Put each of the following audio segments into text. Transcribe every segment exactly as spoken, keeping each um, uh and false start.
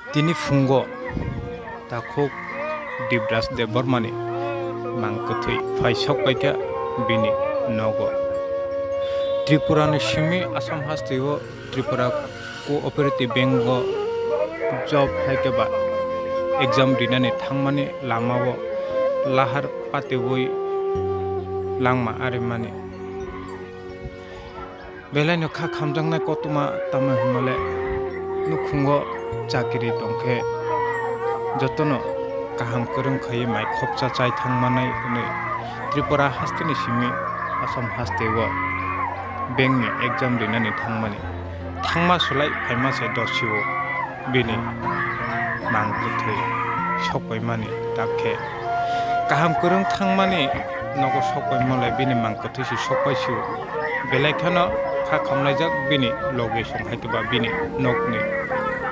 Tini phungo takhuk Dibras Debbarmani mang kwthwi phai sok paikha bini nogo. Tripura ni simi Assam hasteo Tripura Cooperative Bank o job hai khe ba exam rinani thangmani lamao lahar pateui langma arimani. Belai no kha khamjaknai koktwma tamo hinmale nukhungo chakiri tongkhe jotono kaham kwrwng khaiwi mai khopsa chai thangmanai hwnwi Tripura hasteni simi Assam hasteo bank ni exam rinani thangmani thangma sulai phaima se dosio bini mang kwthwi sokpaimani, takhe kaham kwrwng thangmani nogo sokpaimolai bini mang kwthwi se sokpaisio. Belai kheno kha khamlaijak bini loge song hai khe ba bini nokni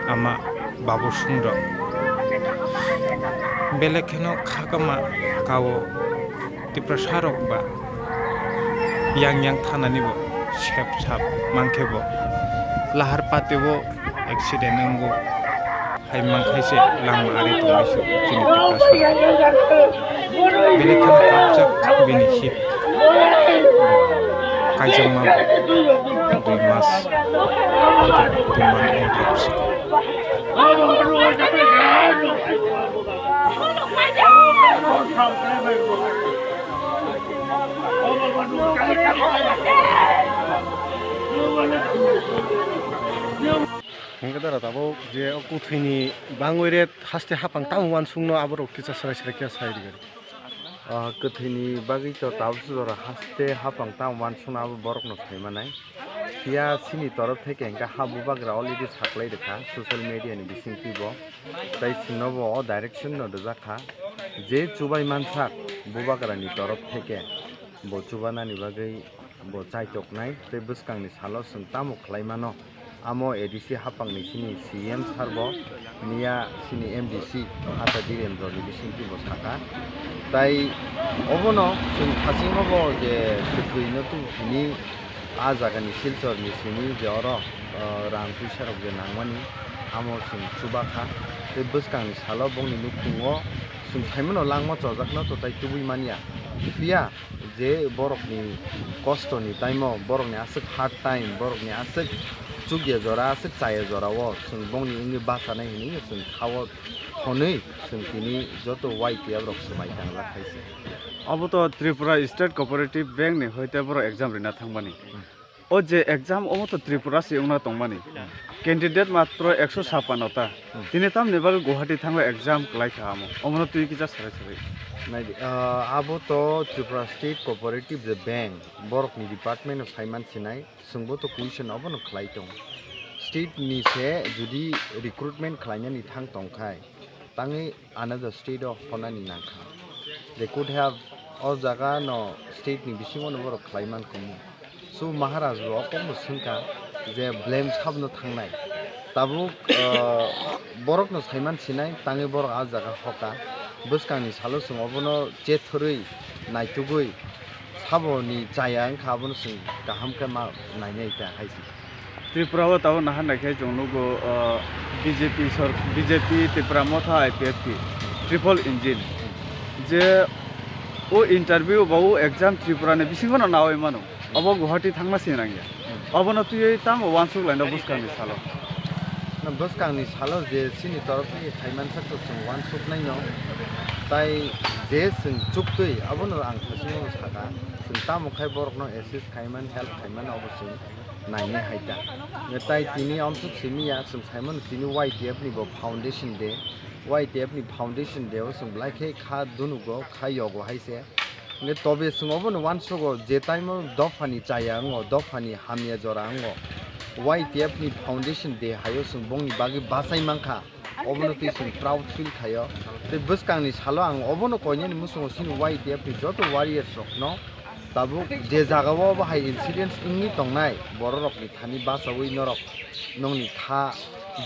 ama babu song rok. Belai kheno kha kama kao Tiprasa rok ba yang yang thanani bo sep sap mankhe bo lahar pateo accident wngo. Hai mankhaise langma ari tongmai se chini Tiprasa. Belai kheno kapjak bini hip. Kaijakma bo dui mas. Dui mas. Hingke dara tabuk je o kwthwini bangwi ret haste hapang tamo uansukno aborok kisa srai srai khe sai rwgwi. Ah, kwthwini bagwi to tabuk jora haste hapang tamo uansukno abo borokno sai manai. Phiya chini torof theke hingke ha bubagra already saklai rwkha social media ni bisingtwi bo. Tai chwngno bo o direction no rwjak kha je chubai mansak bubagra ni torof theke bo chubanani bagwi bo chaitoknai tei bwskangni salo chwng tamo khlai mano, amo A D C hapangni chini C M sir bo miya chini M D C Ata Dhirendra ni bisingtwi bo sakha. Tai obono chwng thaching obo je kwthwino tubuni a jagani Silchor ni simi je oro, o, rang puisa rok je nangmani amo chwng chuba kha. Tei bwskangni salo bongni nukhungo chwng saimano langma chojakno to tai tubui manya. Phiya je borokni kostoni time o, borokni aswk hard time, borokni aswk chukya jora, aswk chaya jora o chwng bongni wngwi bachanai hinwi chwng kha-o hwnwi chwng tini joto Y T F rok swmai tangjak hai se. Obo to Tripura State Cooperative Bank ni hoite borok exam rina thangmani. Hmm. O je exam omo to Tripura se wngna tongmani. Hmm. Candidate matro ekso sapano ta. Hmm. Tini tamni bagwi Guwahati thangwi exam kwlai kha amo. Omono twi kisa sarai sarai. Naidi, ah, abo to Tripura State Cooperative je Bank, borokni department o saiman sinai, chwngbo to question obono khlai tong. State ni se jodi recruitment khlainani thang tongkhai, tangwi another state o honani nangkha. They could have o jaga no state ni bisingo no borok khlai man kumu. So Maharaj bo okombo swngkha je blame sabno thangnai. Tabuk, ah, borokno saiman sinai, tangwi borok a jaga hoka. Bwskangni salo chwng obono chethorwi, naitugwi, saboni chaya wngkha, abono chwng kaham khe ma nainai ta hai se. Tripura o tabuk naharnai khe chwng nugo, ah, B J P sor-, B J P, Tipra Motha, I P F T, triple engine. Je o interview ba o exam Tripura ni bisingo no nawi mano. Obo Guwahati thangna se nangya. Hmm. Obono twiwi tamo uansuk laino bwskangni salo. Na bwskangni salo je chini torof ni khaiman sak to chwng uansuk naino. Tai je chwng chuktwi abono ang thasingno saka. Chwng tamo khai borokno assist khaiman, help khaiman obo chwng nainai hai ta. Tai tini amsuk simi ya chwng saimano tini Y T F ni bo foundation day. Y T F ni foundation day o chwng belai khe kha dunugo, kha yogo hai se. Hingke tobe chwng obono uansugo je time o dophani chaya wngo, dophani hamya jora wngo. Y T F ni foundation day hai o chwng bongni bagwi bachai mankha. Obono twi chwng proud feel khaio. Tei bwskangni salo ang obono koinani muchungo chini Y T F ni joto warriors rokno tabuk je jaga o bo hai incidents wngwi tongnai borok rokni thani bachaui norok nongni kha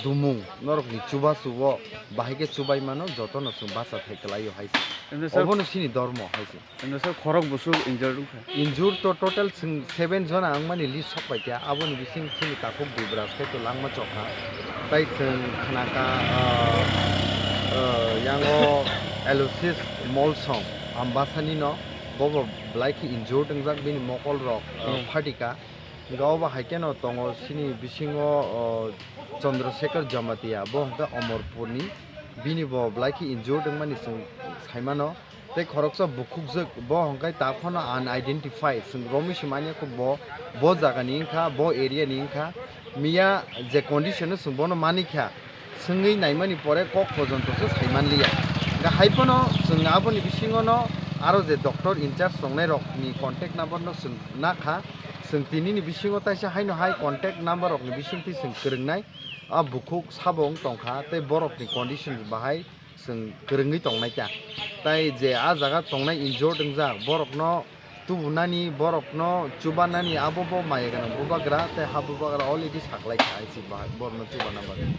dumung norokni chubachu o bahai khe chubai mano jotono chwng bacha thai kwlaio hai se. Obono chini dormo hai se. Eno sir, khorok busuk injured wngkha. Injured to total chwng seven jona wngmani list sok paikha, aboni bising chini takhuk Dibras khe to langma chokha. Tai chwng khnakha, ah, ah, yango Aloysius Molsong Ambasani no, bobo belai khe injured wngjak, bini mokol rok, ah, Hmm. phatika. Hwnkhe obo hai kheno tongo chini bisingo, oh, Chandrasekhar Jamatia, bo hwnkhe Omorpurni, bini bo belai khe injured wngmani chwng saimano. Tei khoroksa bukhukjwk, bo hwnkhe ta phano unidentified, chwng romwi se manya kho bo, bo jagani wngkha, bo area ni wngkha. Miya je condition o chwng bono manikha, swngwi naimani pore kok pojonto se saimanliya. Hwnkhe hai phano chwng aboni bisingo no aro je doctor in charge tongnai rokni contact number no chwng nakha, chwng tinini bisingo taisa haino hai contact number rokni bisingtwi chwng kwrwngnai. A bukhuk sabo wng tongkha tei borokni condition bahai chwng kwrwngwi tongnaikha. Tai je a jaga tongnai injured wngjak, borokno tubunani, borokno chubanani, abo bo maya gwnang bubagra tei ha bubagra already saklaikha, hai se bahai borokno chubana bagwi.